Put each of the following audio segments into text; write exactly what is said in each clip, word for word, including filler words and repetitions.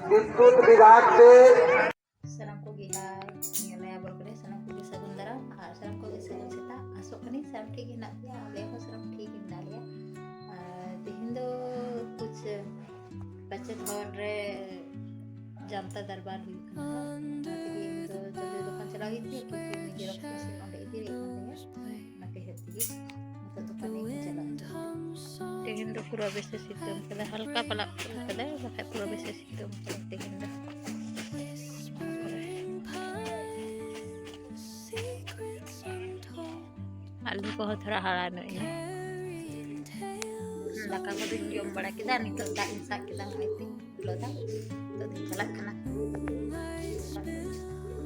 ᱵᱤᱫᱽᱭᱩᱛ ᱵᱤᱵᱷᱟᱜᱽ ᱛᱮ᱾ ᱥᱟᱱᱟᱢ ᱠᱚᱜᱮ ᱦᱟᱭ, ᱱᱤᱭᱟᱹ ᱱᱟᱭᱟ ᱵᱞᱚᱜ ᱨᱮ ᱥᱟᱱᱟᱢ ᱠᱚᱜᱮ ᱥᱟᱹᱜᱩᱱ ᱫᱟᱨᱟᱢ ᱟᱨ ᱥᱟᱱᱟᱢ ᱠᱚᱜᱮ ᱥᱟᱹᱜᱩᱱ ᱥᱮᱛᱟᱜ᱾ ᱟᱥᱚᱜ ᱠᱟᱹᱱᱟᱹᱧ ᱥᱟᱱᱟᱢ ᱴᱷᱤᱠ ᱜᱮ ᱢᱮᱱᱟᱜ ᱯᱮᱭᱟ, ᱟᱞᱮ ᱦᱚᱸ ᱥᱟᱱᱟᱢ ᱴᱷᱤᱠ ᱜᱮ ᱢᱮᱱᱟᱜ ᱞᱮᱭᱟ᱾ ᱟᱨ ᱛᱮᱦᱮᱧ ᱫᱚ ᱠᱩᱪ ᱯᱟᱪᱮᱫ ᱦᱚᱲ ᱨᱮ ᱡᱟᱱᱛᱟ ᱫᱚᱨᱵᱟᱨ ᱦᱩᱭᱩᱜ ᱠᱟᱱᱟ, ᱚᱱᱟ ᱛᱮᱜᱮ ᱤᱧ ᱫᱚ ᱡᱚᱞᱫᱤ ᱫᱚᱠᱟᱱ ᱪᱟᱞᱟᱣ ᱦᱩᱭᱩᱜ ᱛᱤᱧᱟᱹ, ᱠᱤᱱᱛᱩ ᱱᱤᱡᱮᱨᱟᱜ ᱯᱚᱭᱥᱟ ᱚᱸᱰᱮ ᱤᱫᱤ ᱦᱩᱭᱩᱜ ᱠᱟᱱ ᱛᱤᱧᱟᱹ᱾ ᱚᱱᱟ ᱠᱷᱟᱹᱛᱤᱨ ᱛᱮᱜᱮ ᱱᱤᱛᱚᱜ ᱫᱚ ᱠᱟᱹᱢᱤ ᱠᱚ ᱪᱟᱞᱟᱜ ᱠᱟᱱᱟ᱾ ᱛᱮᱦᱮᱧ ᱫᱚ ᱯᱩᱨᱟᱹ ᱵᱮᱥ ᱮ ᱥᱤᱛᱩᱝ ᱠᱟᱫᱟ, ᱦᱟᱞᱠᱟ ᱯᱟᱞᱟᱜ ᱠᱟᱫᱟᱭ, ᱵᱟᱠᱷᱟᱡ ᱯᱩᱨᱟᱹ ᱵᱮᱥ ᱮ ᱥᱤᱛᱩᱝ ᱠᱟᱫᱟ ᱛᱮᱦᱮᱧ ᱫᱚ᱾ ᱟᱹᱞᱩ ᱠᱚᱦᱚᱸ ᱛᱷᱚᱲᱟ ᱦᱟᱨᱟ ᱧᱚᱜ ᱮᱱᱟ᱾ ᱫᱟᱠᱟ ᱠᱚᱫᱚᱧ ᱡᱚᱢ ᱵᱟᱲᱟ ᱠᱮᱫᱟ, ᱱᱤᱛᱚᱜ ᱫᱟᱜ ᱤᱧ ᱥᱟᱵ ᱠᱮᱫᱟ, ᱱᱚᱜᱼᱚᱭ ᱛᱤᱧ ᱫᱩᱞᱟᱹᱣ ᱫᱟ᱾ ᱱᱤᱛᱚᱜ ᱫᱚᱧ ᱪᱟᱞᱟᱜ ᱠᱟᱱᱟ᱾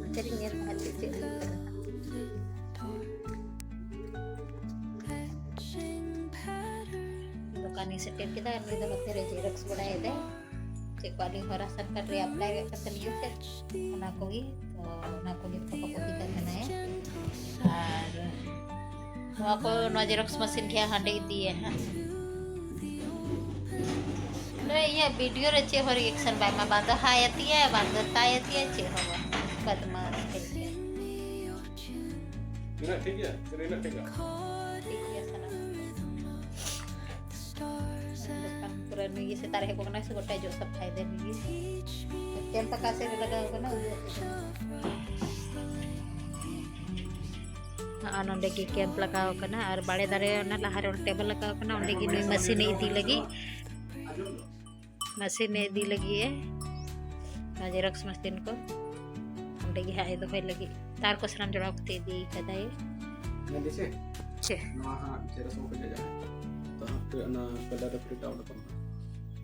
ᱚᱱᱛᱮ ᱨᱤᱧ ᱧᱮᱞ ᱠᱟᱜ ᱪᱮᱫ ᱪᱮᱫ ᱦᱩᱭᱩᱜ ᱠᱟᱱᱟ᱾ ᱫᱚᱠᱟᱱᱤᱧ ᱥᱮᱴᱮᱨ ᱠᱮᱫᱟ, ᱟᱨ ᱱᱩᱭ ᱫᱚ ᱱᱚᱛᱮ ᱨᱮ ᱡᱮᱨᱚᱠᱥ ᱵᱟᱲᱟᱭᱮᱫᱟᱭ᱾ ᱪᱮᱫ ᱠᱚ ᱟᱹᱞᱤᱧ ᱦᱚᱸ ᱨᱟᱥᱚᱱ ᱠᱟᱨᱰ ᱨᱮ ᱮᱯᱞᱟᱭ ᱦᱩᱭᱩᱜ ᱠᱟᱱ ᱛᱟᱹᱞᱤᱧᱟ ᱥᱮ, ᱚᱱᱟ ᱠᱚᱜᱮ, ᱛᱚ ᱚᱱᱟ ᱠᱚᱜᱮ ᱯᱷᱳᱴᱳ ᱠᱚᱯᱤ ᱠᱟᱜ ᱠᱟᱱᱟᱭ᱾ ᱟᱨ ᱱᱚᱣᱟ ᱠᱚ, ᱱᱚᱣᱟ ᱡᱮᱨᱚᱠᱥ ᱢᱮᱥᱤᱱ ᱜᱮ ᱦᱟᱸᱜ ᱦᱟᱸᱰᱮ ᱤᱫᱤᱭᱟ ᱦᱟᱸᱜ᱾ ᱱᱚᱣᱟ ᱤᱧᱟᱹᱜ ᱵᱷᱤᱰᱤᱭᱳ ᱨᱮ ᱪᱮᱫ ᱦᱚᱸ ᱨᱤᱭᱮᱠᱥᱚᱱ ᱵᱟᱭ ᱮᱢᱟ, ᱵᱟᱝ ᱫᱚ ᱦᱟᱭ ᱟᱛᱤᱧᱟ, ᱵᱟᱝ ᱫᱚ ᱛᱟᱭ ᱟᱛᱤᱧᱟ, ᱪᱮᱫ ᱦᱚᱸ ᱵᱟᱝ᱾ ᱵᱚᱫᱢᱟᱥ ᱠᱷᱮᱞ ᱠᱷᱮᱞ᱾ ᱱᱤᱱᱟᱹᱜ ᱴᱷᱤᱠ ᱜᱮᱭᱟ? ᱥᱮ ᱱᱤᱱᱟᱹᱜ ᱴᱷᱤᱠᱟ? ᱴᱷᱤᱠ ᱜᱮᱭᱟ ᱥᱟᱱᱟᱢ᱾ ᱫᱚᱠᱟᱱ ᱯᱩᱨᱟᱹ ᱱᱩᱭ ᱜᱮ ᱥᱮᱛᱟᱜ ᱨᱮ ᱦᱮᱡ ᱠᱟᱱᱟᱭ ᱥᱮ ᱜᱚᱴᱟᱭ ᱡᱚᱜ ᱥᱟᱯᱷᱟᱭ ᱫᱟᱭ ᱱᱩᱭ ᱜᱮ᱾ ᱠᱮᱢᱯ ᱯᱟᱠᱟ ᱥᱮᱫ ᱨᱮ ᱞᱟᱜᱟᱣ ᱠᱟᱱᱟ, ᱩᱫᱩᱜ ᱟᱯᱮ ᱠᱟᱱᱟ᱾ ᱟᱨ ᱱᱚᱸᱰᱮ ᱜᱮ ᱠᱮᱢᱯ ᱞᱟᱜᱟᱣ ᱠᱟᱱᱟ ᱟᱨ ᱵᱟᱲᱮ ᱫᱟᱨᱮ ᱚᱱᱟ ᱞᱟᱦᱟ ᱨᱮ ᱚᱸᱰᱮ ᱴᱮᱵᱚᱞ ᱞᱟᱜᱟᱣ ᱠᱟᱱᱟ, ᱚᱸᱰᱮ ᱜᱮ ᱱᱩᱭ ᱢᱟᱹᱥᱤᱱᱮ ᱤᱫᱤ ᱞᱟᱹᱜᱤᱫ᱾ ᱢᱟᱥᱤᱱ ᱮ ᱤᱫᱤ ᱞᱟᱹᱜᱤᱫ ᱮ, ᱚᱱᱟ ᱡᱮᱨᱚᱠᱥ ᱢᱟᱥᱤᱱ ᱠᱚ ᱚᱸᱰᱮ ᱜᱮ ᱦᱟᱸᱜ ᱮ ᱫᱚᱦᱚᱭ ᱞᱟᱹᱜᱤᱫ, ᱛᱟᱨ ᱠᱚ ᱥᱟᱱᱟᱢ ᱡᱚᱲᱟᱣ ᱠᱟᱛᱮ ᱤᱫᱤ ᱠᱟᱫᱟᱭ᱾ ᱢᱮᱱᱫᱟᱹᱧ ᱪᱮᱫ? ᱪᱮᱫ? ᱱᱚᱣᱟ ᱦᱟᱸᱜ ᱡᱮᱨᱚᱠᱥ ᱠᱚ ᱡᱟᱡᱟ᱾ ᱛᱚ ᱦᱟᱸᱜ ᱯᱮ ᱚᱱᱟ ᱠᱟᱞᱟᱨ ᱨᱮ ᱯᱨᱤᱱᱴ ᱟᱣᱩᱴ ᱟᱠᱟᱱᱟ᱾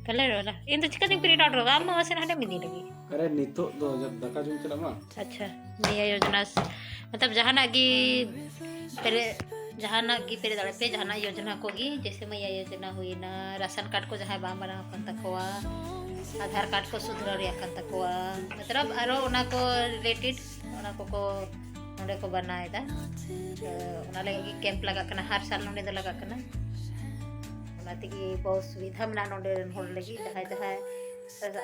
ᱠᱟᱞᱟᱨ ᱵᱟᱞᱟ? ᱤᱧ ᱫᱚ ᱪᱤᱠᱟᱹᱛᱤᱧ ᱯᱨᱤᱱᱴ ᱟᱣᱩᱴ ᱨᱚᱜᱟ? ᱟᱢ ᱢᱟ ᱢᱟᱥᱤᱱ ᱦᱟᱸᱰᱮᱢ ᱤᱫᱤ ᱞᱟᱹᱜᱤᱫ᱾ ᱟᱨᱮ ᱱᱤᱛᱚᱜ ᱫᱚ ᱡᱟ-, ᱫᱟᱠᱟ ᱡᱚᱢ ᱪᱟᱞᱟᱜ ᱢᱟ᱾ ᱟᱪᱪᱷᱟ, ᱢᱟᱭᱟ ᱭᱳᱡᱚᱱᱟ ᱥ-, ᱢᱚᱛᱞᱚᱵ ᱡᱟᱦᱟᱱᱟᱜ ᱜᱮ ᱯᱮᱨᱮ-, ᱡᱟᱦᱟᱱᱟᱜ ᱜᱮ ᱯᱮᱨᱮᱡ ᱫᱟᱲᱮᱭᱟᱜ ᱯᱮ, ᱡᱟᱦᱟᱱᱟᱜ ᱭᱳᱡᱚᱱᱟ ᱠᱚᱜᱮ, ᱡᱮᱭᱥᱮ ᱢᱟᱭᱟ ᱭᱳᱡᱚᱱᱟ ᱦᱩᱭᱱᱟ, ᱨᱟᱥᱚᱱ ᱠᱟᱨᱰ ᱠᱚ ᱡᱟᱦᱟᱸᱭ ᱵᱟᱝ ᱵᱮᱱᱟᱣ ᱟᱠᱟᱱ ᱛᱟᱠᱚᱣᱟ, ᱟᱫᱷᱟᱨ ᱠᱟᱨᱰ ᱠᱚ ᱥᱩᱫᱷᱨᱟᱹᱣ ᱨᱮᱭᱟᱜ ᱠᱟᱱ ᱛᱟᱠᱚᱣᱟ, ᱢᱚᱛᱞᱚᱵ ᱟᱨᱚ ᱚᱱᱟ ᱠᱚ ᱨᱤᱞᱮᱴᱮᱰ ᱚᱱᱟ ᱠᱚᱠᱚ ᱱᱚᱸᱰᱮ ᱠᱚ ᱵᱮᱱᱟᱣ ᱮᱫᱟ᱾ ᱛᱚ ᱚᱱᱟ ᱞᱟᱹᱜᱤᱫ ᱜᱮ ᱠᱮᱢᱯ ᱞᱟᱜᱟᱜ ᱠᱟᱱᱟ, ᱦᱟᱨ ᱥᱟᱞ ᱱᱚᱸᱰᱮ ᱫᱚ ᱞᱟᱜᱟᱜ ᱠᱟᱱᱟ᱾ ᱚᱱᱟ ᱛᱮᱜᱮ ᱵᱚᱦᱩᱛ ᱥᱩᱵᱤᱫᱷᱟ ᱢᱮᱱᱟᱜᱼᱟ ᱱᱚᱸᱰᱮ ᱨᱮᱱ ᱦᱚᱲ ᱞᱟᱹᱜᱤᱫ, ᱡᱟᱦᱟᱸᱭ ᱡᱟᱦᱟᱸᱭ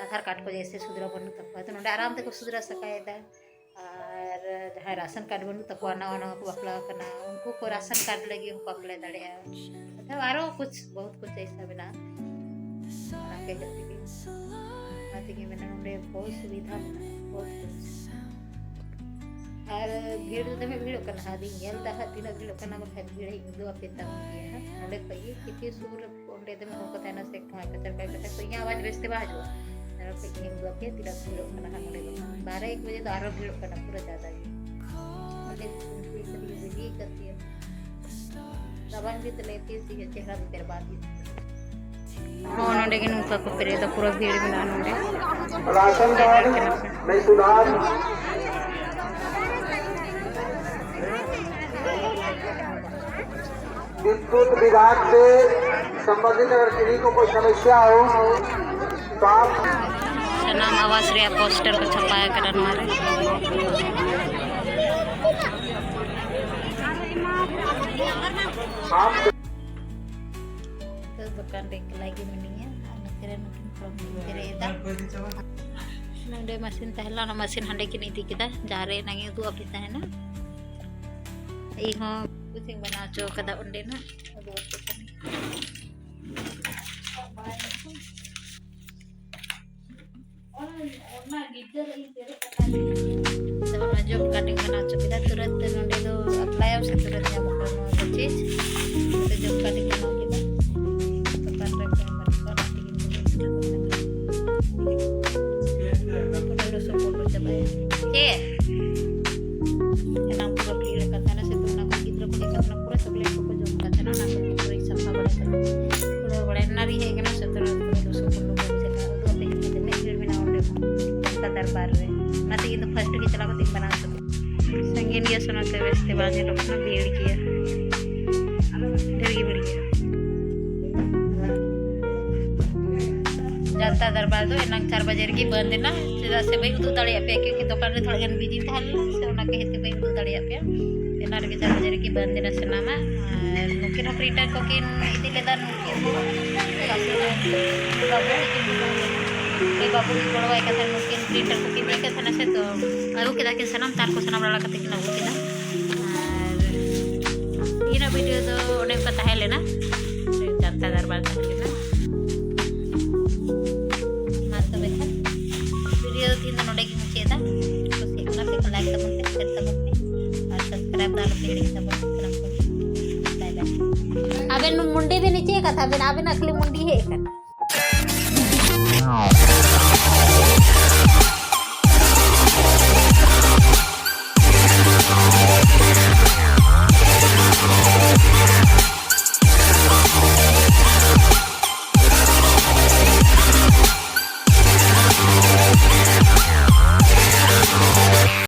ᱟᱫᱷᱟᱨ ᱠᱟᱨᱰ ᱠᱚ ᱡᱮᱭᱥᱮ ᱥᱩᱫᱷᱨᱟ ᱵᱟᱹᱱᱩᱜ ᱛᱟᱠᱚᱣᱟ, ᱛᱚ ᱱᱚᱸᱰᱮ ᱟᱨᱟᱢ ᱛᱮᱠᱚ ᱥᱩᱫᱷᱨᱟ ᱥᱟᱯᱷᱟᱭᱮᱫᱟ᱾ ᱟᱨ ᱡᱟᱦᱟᱸᱭ ᱨᱟᱥᱚᱱ ᱠᱟᱨᱰ ᱵᱟᱹᱱᱩᱜ ᱛᱟᱠᱚᱣᱟ, ᱱᱟᱣᱟ ᱱᱟᱣᱟ ᱠᱚ ᱵᱟᱯᱞᱟ ᱟᱠᱟᱱᱟ, ᱩᱱᱠᱩ ᱠᱚ ᱨᱟᱥᱚᱱ ᱠᱟᱨᱰ ᱞᱟᱹᱜᱤᱫ ᱦᱚᱸᱠᱚ ᱟᱯᱞᱟᱭ ᱫᱟᱲᱮᱭᱟᱜᱼᱟ᱾ ᱢᱚᱛᱞᱚᱵ ᱟᱨᱚ ᱠᱩᱪᱷ ᱵᱚᱦᱩᱛ ᱠᱩᱪᱷ ᱮᱭᱥᱟ ᱢᱮᱱᱟᱜᱼᱟ᱾ ᱚᱱᱟ ᱠᱚ ᱦᱮᱡ ᱛᱮᱜᱮ, ᱚᱱᱟ ᱛᱮᱜᱮ ᱢᱮᱱᱟ ᱱᱚᱸᱰᱮ ᱵᱚᱦᱩᱛ ᱥᱩᱵᱤᱫᱷᱟ ᱢᱮᱱᱟᱜᱼᱟ, ᱵᱚᱦᱩᱛ ᱠᱩᱪᱷ᱾ ᱟᱨ ᱵᱷᱤᱲ ᱫᱚ ᱫᱚᱢᱮ ᱵᱷᱤᱲᱚᱜ ᱠᱟᱱᱟ, ᱟᱫᱚᱧ ᱧᱮᱞ ᱮᱫᱟ ᱦᱟᱸᱜ ᱛᱤᱱᱟᱹᱜ ᱵᱷᱤᱲᱚᱜ ᱠᱟᱱᱟ, ᱵᱟᱠᱷᱟᱱ ᱵᱷᱤᱲ ᱤᱧ ᱩᱫᱩᱜ ᱟᱯᱮ ᱛᱟᱵᱚᱱ ᱜᱮᱭᱟ ᱦᱟᱸᱜ᱾ ᱱᱚᱸᱰᱮ ᱠᱷᱚᱡ ᱜᱮ ᱠᱤᱪᱷᱩ ᱥᱩᱨ ᱨᱮ ᱚᱸᱰᱮ ᱫᱚᱢᱮ ᱦᱚᱲ ᱠᱚ ᱛᱟᱦᱮᱱᱟ ᱥᱮ, ᱠᱟᱪᱟᱨ ᱠᱟᱪᱟᱨ ᱠᱟᱛᱮ ᱛᱚ ᱤᱧᱟᱹᱜ ᱟᱣᱟᱡᱽ ᱵᱮᱥ ᱛᱮ ᱵᱟᱝ ᱦᱤᱡᱩᱜᱼᱟ᱾ ᱱᱚᱸᱰᱮ ᱠᱷᱚᱡ ᱤᱧ ᱩᱫᱩᱜ ᱟᱯᱮᱭᱟ ᱛᱤᱱᱟᱹᱜ ᱵᱷᱤᱲᱚᱜ ᱠᱟᱱᱟ ᱦᱟᱸᱜ ᱱᱚᱸᱰᱮ ᱫᱚ᱾ ᱵᱟᱨᱚ ᱮᱠ ᱵᱟᱡᱮ ᱫᱚ ᱟᱨᱚ ᱵᱷᱤᱲᱚᱜ ᱠᱟᱱᱟ ᱯᱩᱨᱟᱹ ᱡᱟᱫᱟ ᱜᱮ᱾ ᱚᱸᱰᱮ ᱠᱩᱞᱦᱤ ᱠᱟᱛᱮ ᱨᱟᱵᱟᱝ ᱜᱮ ᱛᱟᱞᱮ ᱛᱤᱥ ᱤᱧᱟᱹᱜ ᱪᱮᱦᱨᱟ ᱫᱚ ᱵᱮᱨᱵᱟᱫ ᱤᱫᱤᱜ᱾ ᱦᱚᱸ, ᱱᱚᱸᱰᱮ ᱜᱮ ᱱᱚᱝᱠᱟ ᱠᱚ ᱯᱮᱨᱮᱡ ᱮᱫᱟ, ᱯᱩᱨᱟᱹ ᱵᱷᱤᱲ ᱢᱮᱱᱟᱜᱼᱟ ᱱᱚᱸᱰᱮ᱾ राशन कार्ड नहीं सुधार, विद्युत विभाग से संबंधित अगर किसी को कोई समस्या हो तो आप ᱥᱟᱱᱟᱢ ᱟᱵᱟᱥ ᱨᱮᱭᱟᱜ ᱯᱳᱥᱴᱟᱨ ᱠᱚ ᱪᱷᱟᱯᱟ ᱟᱠᱟᱱᱟ ᱱᱚᱣᱟ ᱨᱮ᱾ ᱟᱯ ᱱᱤᱛᱚᱜ ᱫᱚᱠᱟᱱ ᱨᱮ ᱮᱠᱞᱟ ᱜᱮ ᱢᱤᱱᱟᱹᱧᱟ ᱟᱨ ᱱᱚᱛᱮ ᱨᱮ ᱱᱩᱠᱤᱱ ᱯᱷᱨᱚᱢ ᱠᱤᱱ ᱯᱮᱨᱮᱡ ᱮᱫᱟ᱾ ᱱᱚᱰᱮ ᱢᱟᱥᱤᱱ ᱛᱟᱦᱮᱸ ᱞᱮᱱᱟ, ᱚᱱᱟ ᱢᱟᱥᱤᱱ ᱦᱟᱸᱰᱮ ᱠᱤᱱ ᱤᱫᱤ ᱠᱮᱫᱟ, ᱡᱟᱦᱟᱸ ᱨᱮ ᱮᱱᱟᱝ ᱤᱧ ᱩᱫᱩᱜ ᱟᱯᱮ ᱛᱟᱦᱮᱱᱟ᱾ ᱤᱧ ᱦᱚᱸ ᱠᱩᱪᱤᱧ ᱵᱮᱱᱟᱣ ᱦᱚᱪᱚ ᱠᱟᱫᱟ ᱚᱸᱰᱮᱱᱟᱜ, ᱩᱫᱩᱜ ᱟᱯᱮ ᱠᱟᱱᱟ᱾ ᱛᱚ ᱚᱱᱟ ᱡᱚᱵ ᱠᱟᱨᱰ ᱤᱧ ᱵᱮᱱᱟᱣ ᱦᱚᱪᱚ ᱠᱮᱫᱟ᱾ ᱛᱩᱨᱟᱹᱛ ᱛᱮ ᱱᱚᱸᱰᱮ ᱫᱚ ᱮᱯᱞᱟᱭᱟᱢ ᱥᱮ ᱛᱩᱨᱟᱹᱛ ᱧᱟᱢᱚᱜ ᱠᱟᱱᱟ ᱱᱚᱣᱟ ᱠᱚ ᱪᱤᱡᱽ᱾ ᱱᱚᱸᱰᱮ ᱡᱚᱵ ᱠᱟᱨᱰ ᱤᱧ ᱵᱮᱱᱟᱣ ᱠᱮᱫᱟ᱾ ᱫᱚᱠᱟᱱ ᱨᱮ ᱯᱮ ᱦᱚᱲ ᱠᱚ ᱚᱱᱟ ᱛᱮᱜᱮᱧ ᱫᱩᱲᱩᱵ ᱠᱟᱱᱟ᱾ ᱯᱩᱨᱟᱹ ᱞᱚᱥᱚᱫ ᱠᱚ ᱪᱟᱵᱟᱭᱟ᱾ ᱪᱮᱫ? ᱮᱱᱟᱝ ᱯᱩᱨᱟᱹ ᱵᱷᱤᱲ ᱟᱠᱟᱱ ᱛᱟᱦᱮᱱᱟ, ᱥᱤᱛᱩᱝ ᱚᱱᱟ ᱠᱚ ᱜᱤᱫᱽᱨᱟᱹ ᱠᱚ ᱦᱮᱡ ᱠᱟᱛᱮ ᱯᱩᱨᱟᱹ ᱪᱚᱠᱞᱮᱴ ᱠᱚᱠᱚ ᱡᱚᱢ ᱟᱠᱟᱫ ᱛᱟᱦᱮᱱᱟ, ᱚᱱᱟ ᱠᱚ ᱯᱩᱨᱟᱹ ᱥᱟᱯᱷᱟ ᱵᱟᱲᱟ ᱠᱟᱛᱮ ᱠᱩᱲᱟᱹᱣ ᱵᱟᱲᱟᱭ ᱨᱮᱱᱟᱜ ᱨᱤᱧ ᱦᱮᱡ ᱟᱠᱟᱱᱟ᱾ ᱥᱩᱛᱨᱟᱹ ᱠᱩᱲᱟᱹ ᱫᱩᱥᱚ ᱠᱩᱲᱤ ᱠᱚ ᱵᱩᱡᱷᱟᱹᱜ ᱠᱟᱱᱟ, ᱩᱫᱩᱜ ᱟᱯᱮ ᱦᱤᱡᱩᱜ ᱯᱮ, ᱛᱤᱱᱟᱹᱜ ᱵᱷᱤᱲ ᱢᱮᱱᱟᱜᱼᱟ ᱚᱸᱰᱮ ᱦᱚᱸ, ᱡᱚᱱᱛᱟ ᱫᱚᱨᱵᱟᱨ ᱨᱮ᱾ ᱚᱱᱟᱛᱮ ᱤᱧ ᱫᱚ ᱯᱷᱟᱥᱴ ᱜᱮ ᱪᱟᱞᱟᱣ ᱠᱟᱛᱮᱧ ᱵᱮᱱᱟᱣ ᱦᱚᱪᱚ ᱠᱮᱫᱟ᱾ ᱥᱟᱺᱜᱤᱧ ᱜᱮᱭᱟ ᱥᱮ, ᱚᱱᱟᱛᱮ ᱵᱮᱥ ᱛᱮ ᱵᱟᱝ ᱧᱮᱞᱚᱜ ᱠᱟᱱᱟ, ᱵᱷᱤᱲ ᱜᱮᱭᱟ, ᱰᱷᱮᱨ ᱜᱮ ᱵᱷᱤᱲ ᱜᱮᱭᱟ᱾ ᱡᱟᱦᱟᱸ ᱫᱚᱨᱵᱟᱨ ᱫᱚ ᱮᱱᱟᱝ ᱪᱟᱨ ᱵᱟᱡᱮ ᱨᱮᱜᱮ ᱵᱚᱱᱫ ᱮᱱᱟ, ᱪᱮᱫᱟᱜ ᱥᱮ ᱵᱟᱹᱧ ᱩᱫᱩᱜ ᱫᱟᱲᱮᱭᱟᱜ ᱯᱮᱭᱟ, ᱠᱤᱭᱩᱠᱤ ᱫᱚᱠᱟᱱ ᱨᱮ ᱛᱷᱚᱲᱟ ᱜᱟᱱ ᱵᱤᱡᱤ ᱛᱟᱦᱮᱸ ᱞᱮᱱᱟ, ᱥᱮ ᱚᱱᱟ ᱠᱷᱟᱹᱛᱤᱨ ᱛᱮ ᱵᱟᱹᱧ ᱩᱫᱩᱜ ᱫᱟᱲᱮᱭᱟᱜ ᱯᱮᱭᱟ᱾ ᱮᱱᱟᱝ ᱨᱮᱜᱮ ᱪᱟᱨ ᱵᱟᱡᱮ ᱨᱮᱜᱮ ᱵᱚᱱᱫ ᱮᱱᱟ ᱥᱟᱱᱟᱢᱟᱜ᱾ ᱟᱨ ᱱᱩᱠᱤᱱ ᱦᱚᱸ ᱯᱨᱤᱱᱴᱟᱨ ᱠᱚᱠᱤᱱ ᱤᱫᱤ ᱞᱮᱫᱟ, ᱱᱩᱠᱤᱱ ᱦᱚᱸ ᱪᱮᱫᱟᱜ ᱥᱮ ᱩᱱᱤ ᱵᱟᱹᱵᱩ ᱛᱟᱹᱠᱤᱱ ᱦᱚᱸ, ᱩᱱᱤ ᱵᱟᱹᱵᱩ ᱜᱮ ᱜᱚᱲᱚᱣᱟᱭ ᱠᱟᱱ ᱛᱟᱦᱮᱸᱱ, ᱱᱩᱠᱤᱱ ᱯᱨᱤᱱᱴᱟᱨ ᱠᱚᱠᱤᱱ ᱤᱫᱤᱭᱮᱫ ᱠᱟᱱ ᱛᱟᱦᱮᱸᱱᱟ ᱥᱮ, ᱛᱚ ᱟᱹᱜᱩ ᱠᱮᱫᱟ ᱠᱤᱱ ᱥᱟᱱᱟᱢ ᱛᱟᱨ ᱠᱚ, ᱥᱟᱱᱟᱢ ᱨᱟᱲᱟ ᱠᱟᱛᱮ ᱠᱤᱱ ᱟᱹᱜᱩ ᱠᱮᱫᱟ᱾ ᱟᱨ ᱛᱮᱦᱮᱧᱟᱜ ᱵᱷᱤᱰᱤᱭᱳ ᱫᱚ ᱚᱱᱮ ᱚᱱᱠᱟ ᱛᱟᱦᱮᱸ ᱞᱮᱱᱟ, ᱡᱟᱱᱛᱟ ᱫᱚᱨᱵᱟᱨ ᱛᱟᱦᱮᱸ ᱞᱮᱱᱟ᱾ ᱢᱟ ᱛᱚᱵᱮ ᱠᱷᱟᱱ ᱵᱷᱤᱰᱤᱭᱳ ᱫᱚ ᱛᱮᱦᱮᱧ ᱫᱚ ᱱᱚᱰᱮ ᱜᱮ ᱢᱩᱪᱟᱹᱫ ᱮᱫᱟ᱾ ᱠᱩᱥᱤᱭᱟᱜ ᱠᱟᱱᱟ ᱯᱮ, ᱞᱟᱭᱤᱠ ᱛᱟᱵᱚᱱ ᱯᱮ, ᱥᱮᱭᱟᱨ ᱛᱟᱵᱚᱱ ᱯᱮ, ᱟᱨ ᱥᱟᱵᱥᱠᱨᱟᱭᱤᱵ ᱫᱚ ᱟᱞᱚ ᱯᱮ ᱦᱤᱲᱤᱧ ᱛᱟᱵᱚᱱᱟ᱾ ᱥᱟᱱᱟᱢ ᱠᱚ ᱵᱟᱭ ᱵᱟᱭ᱾ ᱟᱵᱮᱱ ᱢᱩᱱᱰᱤ ᱵᱮᱱ ᱪᱮᱫ ᱠᱟᱛᱷᱟ ᱵᱮᱱ, ᱟᱵᱮᱱᱟᱜ ᱠᱷᱟᱹᱞᱤ ᱢᱩᱱᱰᱤ ᱦᱮᱡ ᱟᱠᱟᱱᱟ᱾